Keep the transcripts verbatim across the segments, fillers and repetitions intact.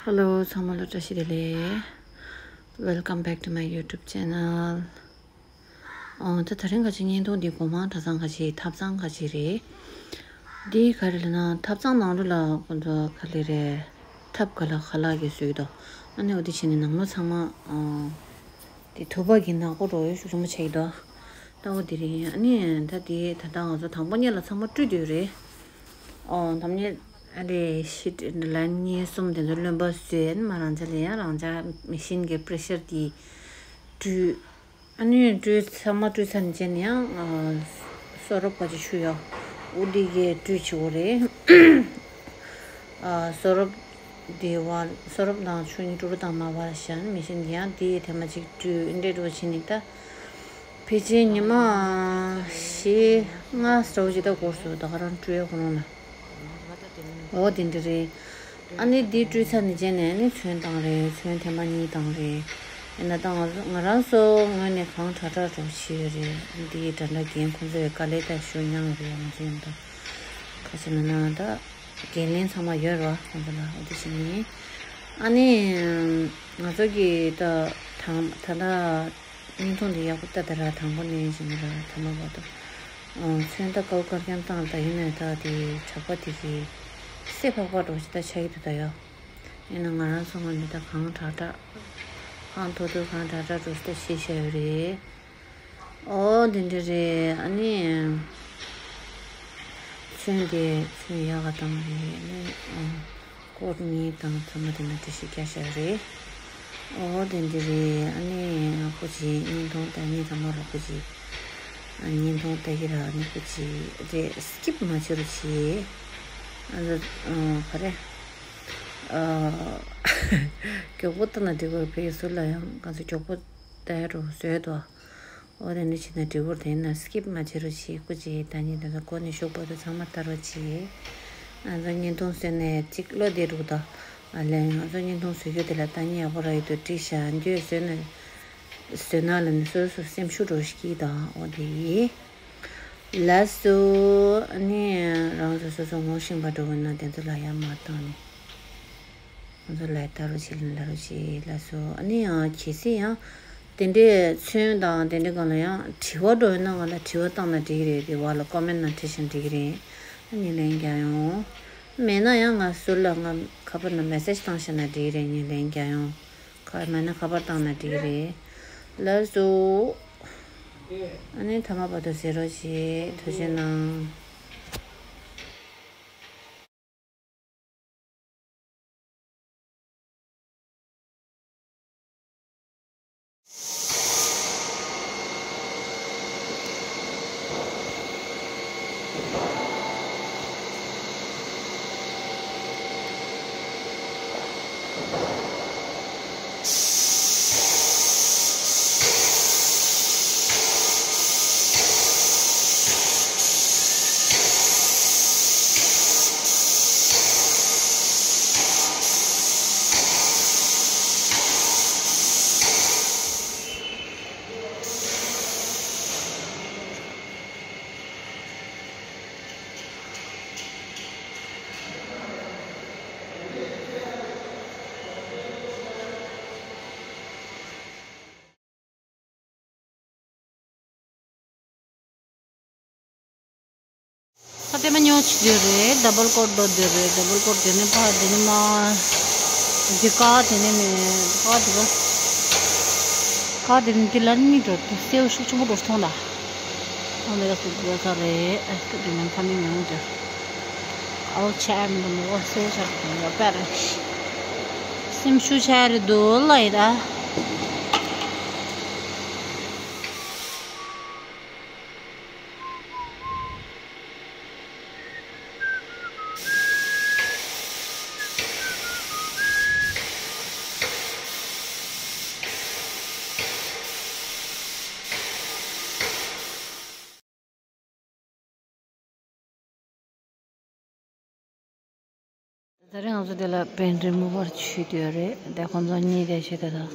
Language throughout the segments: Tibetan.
Hello ཚང་མ་ལ་བཀྲ་ཤིས་བདེ་ལེགས། Welcome back to my YouTube channel. ཨོ་ད་དེ་རིང་ག་ཅིག་བརྙན་ཐུང་འདི་སྒོ་མང་གྲྭ་ཚང་ག་ཅིག་ཐབ་ཚང་ག་ཅིག་རེད། འདི་ག་རེ་ལབ་ན་ཐབ་ཚང་ནང་ལོགས་ལ་ཁོང་ཚོ་ག་ལེ་རེད། ཐབ་ག་ལ་ག་ལ་གི་བཟོས་འདུག་ཨ་ནི་འོ་དེ་བྱས་ནས་ནང་ལོགས་ཚང་མ་ཨོ་དེ་དུ་བ་གི་ནག་པོ་རོ་ཡོ་ཤུགས་ཆེན་པོ་ཆགས་ཀྱི་འདུག་ལྟ་བུ་དེ་རེད། ཨ་ནི་ད་དེ་ད་ལྟ་ང་ཚོ་དང་པོ་ཉིད་ལ་ཚང་མ་བཀྲུས་བསྡད་ཡོད་རེད། ཨོ་དང་པོ་ཉིད་ཨ་རེ་ཤིད་ལན་གཉིས་གསུམ་དེ་ཚོ་རློན་པ་བཟོས། ཨ་ནི་མ་རང་ཅག་ལ་ཡང་རང་ཅག་མེ་ཤིན་གི་པྲེ་ཤར་དེ་བཀྲུས། ཨ་ནི་བཀྲུས་ཚང་མ་བཀྲུས་ཚར་ནས་བྱས་ནས་ཡང་ཨ་སོ་རོབ་ག་ཅིག་བྱུགས་ཡོད། འོ་དེ་གས་བཀྲུས་བྱེད་དགོས་རེད། ཨ་སོ་རོབ་དེ་བར་སོ་རོབ་དང་ཆུ་གཉིས་དཀྲུག་དཀྲུག་བཏང་མ་བར་བཞག་ནས་མེ་ཤིན་གྱིས་ཡང་དེ་ཐེངས་མ་གཅིག་བཀྲུས་འདྲེ་འགྲོ་བྱས་ནས་ད་ཕལ་ཆེར་ཉི་མ་བཞི་ལྔ་ཙམ་ཅིག་ད་འགོར་སོང་། ད་ག་རང་བཀྲུས་ཡོད་ཁོ་རང་ལ། འོ་དེ་འདྲ་རེད། ཨ་ནི་འདི་བཀྲུས་ཚར་ནས་རྗེས་ནས་ཨ་ནི་ཚོན་བཏང་རེད། ཚོན་ཐེངས་མ་གཉིས་བཏང་རེད། ཡིན་ན་ད་ང་ང་རང་ཚོ་ངོས་ནས་གང་དྲག་དྲག་འགྲོ་བྱས་ཡོད་རེད། འདི་དྲ་འདྲ་རྒན་ཁོང་ཚོས་དཀའ་ལས་ད་ཞུ་མྱངས་རེད། ང་ཚོ་ཡིན་ད་ག་ཅི་ན་ན་ད་འགན་ལེན་ཚང་མ་ཡོད་རེད་བ་ཁོང་ཚོ་ལ། འོ་དེ་བྱས་ནས་ཨ་ནི་ང་ཚོ་གི་ད་དང་ད་ད། བརྙན་ཐུང་འདི་ཡག་པོ་ལྟ་དེ་ར། དང་པོ་ནས་བྱས་ནས་ར་ཐ་མ་བར་དུ། ཨ་ཚོན་ད་དཀར་དཀར་རྐྱང་བཏང་ད་ཡིན་ནའི་ད་དེ་གྲྭ་པ་དེ་གི་སེ་ཕག་པ་འདྲ་ཞིག་ད་ཆགས་ཀྱི་འདུག་ད་ཡ། ཡིན་ན་ང་རང་ཚོ་ངོས་ནས་ད་གང་དྲག་དྲག་གང་ཐུབ་ཐུབ་གང་དྲག་དྲག་འདྲ་ཞིག་ད་བྱས་བཞག་ཡོད་རེད། ཨོ་དེ་འདྲ་རེད། ཨ་ནི་ཚོན་དེ་ཚོན་ཡག་ག་བཏང་རེད། ཨ་ནི་ཨ། སྐོར་གཉིས་དང་ཚང་མ་དེ་ན་འདྲ་ཞིག་བརྒྱབ་བཞག་རེད། ཨོ་དེ་འདྲ་རེད། ཨ་ནི་ང་ཁོ་ཅིག་བརྙན་ཐུང་ལྟ་མཁན་ཚང་མ་ལ་ཁོ་ཅིག་ཨ་བརྙན་ཐུང་ལྟ་གི་ར། ཨ་ནི་ཁོ་ཅིག་རེད། སི་ཀིབ་མ་བྱེད་རོགས་བྱེད། ཨ་ནི་ཨ་ག་རེ་ཨ་མགྱོགས་པོ་ལྟ་ན་འགྲིག་གི་རེད། ཕ་གི་ཟུར་ལ་ཡང་ང་ཚོ་མགྱོགས་པོ་ལྟ་ཡ་རོགས་བཟོས་འདུག་ཨོ་དེ་འདྲ་བྱས་ན་འགྲིག་གི་རེད། དེ་ན་སི་ཀིབ་མ་བྱེད་རོགས་བྱེད། སྐུ་མཁྱེན། ད་ནི་དེ་ཚོ་གོ་ནས་ཞོགས་པ་དུ་ཚང་མ་ལྟ་རོགས་བྱེད། ང་ཚོ་བརྙན་ཐུང་བཟོས་ནས་གཅིག་བློ་བདེ་འདུག་ད་ཨ་ལས་ང་ཚོ་བརྙན་ཐུང་བཟོ་རྒྱུ་དེ་ལ་ལྟ་ཉན་ཡག་པོ་རག་ཡོད་དུ་བྲིས་བཞག་འདོད་བཟོས་ན་བཟོས་ན་ལ་ནི་སོ་སོ་སེམས་ཤུགས་འགྲོ་ཞིག་གིས་དང་། ཨོ་དེ་ཡིས་ལགས་སོ། ཨ་ནི་རང་ཚོ་སོ་སོ་ངོ་ཤེས་པ་འགྲོ་གི་ན་དེ་ཚོ་ལ་ཡ་མ་བཏང་ནས། ང་ཚོ་ལ་ལྟ་རོགས་བྱེད། ལ་ལྟ་རོགས་བྱེད། ལགས་སོ། ཨ་ནི་ཡང་གལ་སྲིད་ཡང་དེ་འདྲའི་ཚོན་དང་དེ་འདྲའི་སྒང་ལ་ཡང་དྲི་བ་འགྲོ་ཡོད་ན་ང་ལ་དྲི་བ་བཏང་ན་འགྲིག་གི་རེད། དེ་བར་ལ་ཀོ་མེན་ནང་བྲིས་ཤིང་འགྲིག་གི་རེད། ཨ་ནི་ལན་རྒྱག་ཡོང་། མེད་ན་ཡང་ང་ཟུར་ལ་ང་ཁ་པར་ནང་མེ་སེ་ཇི་བཏང་ཤེ་ན་འགྲིག་གི་རེད། ཨ་ནི་ལན་རྒྱག་ཡོང་། ཁ་མེད་ན་ཁ་པར་བཏང་ན་འགྲིག་གི་རེད། ལགས་སོ། ཨ་ནི་ཐ་མ་བར་དུ་གཟིགས་རོགས་བྱེད། ཐུགས་རྗེ་གནང་། ཕ་དེ་མ་ཉོ་ཆི་དེ་རེད། ཌབ་བལ་ཀོཊ་འགྲོ་དེ་རེད། ཌབ་བལ་ཀོཊ་དེ་ནས་ཕ་དེ་ནས་མ་དེ་ཀ་དེ་ནས་མེད། ཀ་དེ་ཀ་ཀ་དེ་ནས་དེ་ལ་གཉིས་འགྲོ་དེ་སེའུ་ཤུགས་ཆེན་པོ་འགྲོ་སོང་ལ། ཨོ་མེ་ག་སུ་དེ་ས་རེད། ཨ་སྐུ་དེ་ནས་ཕ་མི་ཉོ་དེ། ཨོ་ཆ་མི་འདུག་མོ་སེའུ་ཆ་དེ་ཡོད་པ་རེད། སེམས་ཤུགས་ཆ་རེད་འདུག་ལ་ཡིན་ད། ད་རེས་ང་ཚོ་དེ་ལ་པེན་རི་མུ་བར་ཆུད་དུ་ཡོད་རེད། དེ་ཁོང་ཚོ་གཉིས་དེ་ཆུད་དུ་དང་།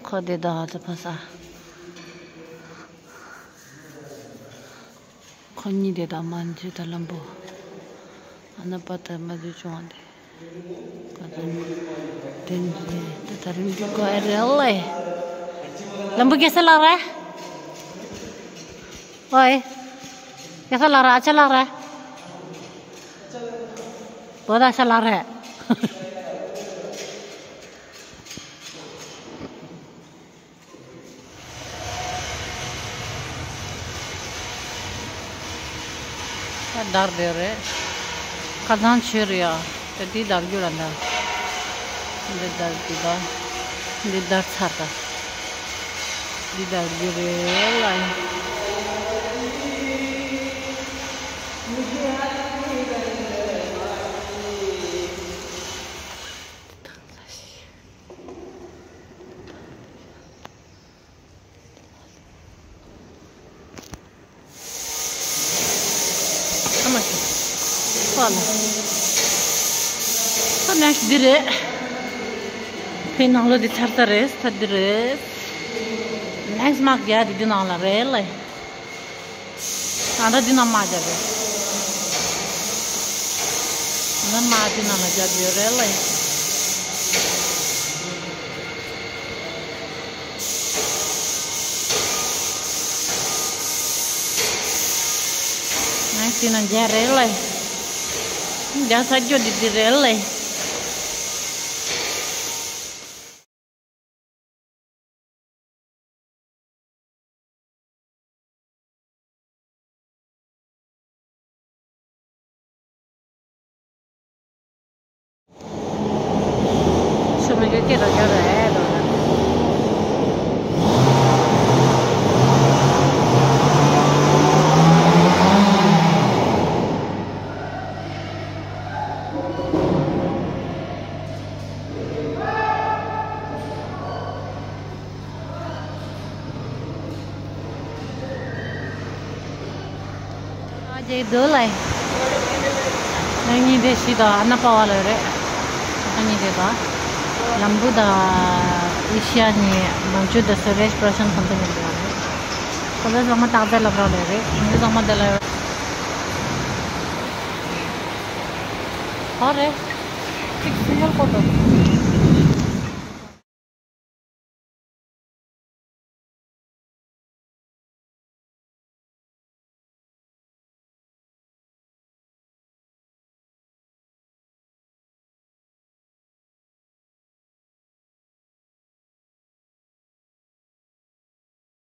ཁོ་དེ་དང་ང་ཚོ་ཕ་ས། ཁོ་གཉིས་དེ་དང་མ་འཇུ་ད་ལམ་བུ། ཨ་ན་པ་ད་མ་འཇུ་བྱུང་བ་དེ། དེ་ད་རིང་འདི་གོ་ཨེ་རེད་ལེ། ལམ་བུ་གེ་སར་ལགས་རེད། ཨོའི། གེ་སར་ལགས་རེད། ཨ་ཅག་ལགས་རེད། བོད་ཨ་ཅག་ལགས་རེད། ད་བདར་བདེ་རེད། ཁ་སང་ཆོས་རེད་ཡ། ད་འདི་བདར་རྒྱུ་ར་འདྲ། འདི་བདར་འདི་བདར། འདི་བདར་ཚར་ད། འདི་བདར་རྒྱུ་རེད་ལ། ཨ་མ་ཀི། ཧྥ་ལ། ད་ནེག་སི་འདི་རེད། ཕའི་ནང་ལོགས་འདི་ཚར་ཚར་རེད། ད་འདི་རེད། ནེག་སི་མར་ཀི་ཡ་འདི་འདི་ནང་ལ་རེད་ལེ། ད་ལྟ་འདི་ནང་མར་ཀི་རེད། ད་ལྟ་མར་ཀི་འདི་ནང་ལ་ཀི་ཡོད་རེད་ལེ། ང་དེ་ན་མཇལ་རེད་ལེ། མཇལ་ས་ཁྱོད་འདི་འདི་རེད་ལེ། ཨ་ཇེ་དོ་ལའི། ང་གཉིས་དེ་ཤི་དང་ཨ་ན་པ་བ་ལོ་རེད། ཨ་གཉིས་དེ་དང་། ལམ་བུ་དང་ཨེ་ཤི་ཡ་ནས་མང་ཆུ་དང་སུ་རེཤ་པྲོ་ཤན་ཁོང་ཚོ་གཉིས་དེ་བ་རེད། ཁོ་ཚོ་ཚང་མ་ཏག་ཏག་ལབ་རོགས་ལས་རེད། ང་ཚོ་ཚང་མ་དེ་ལ་ཡོད། ཧོ་རེད། ཅིག་སི་ཉོར་ཀོ་ཏོ།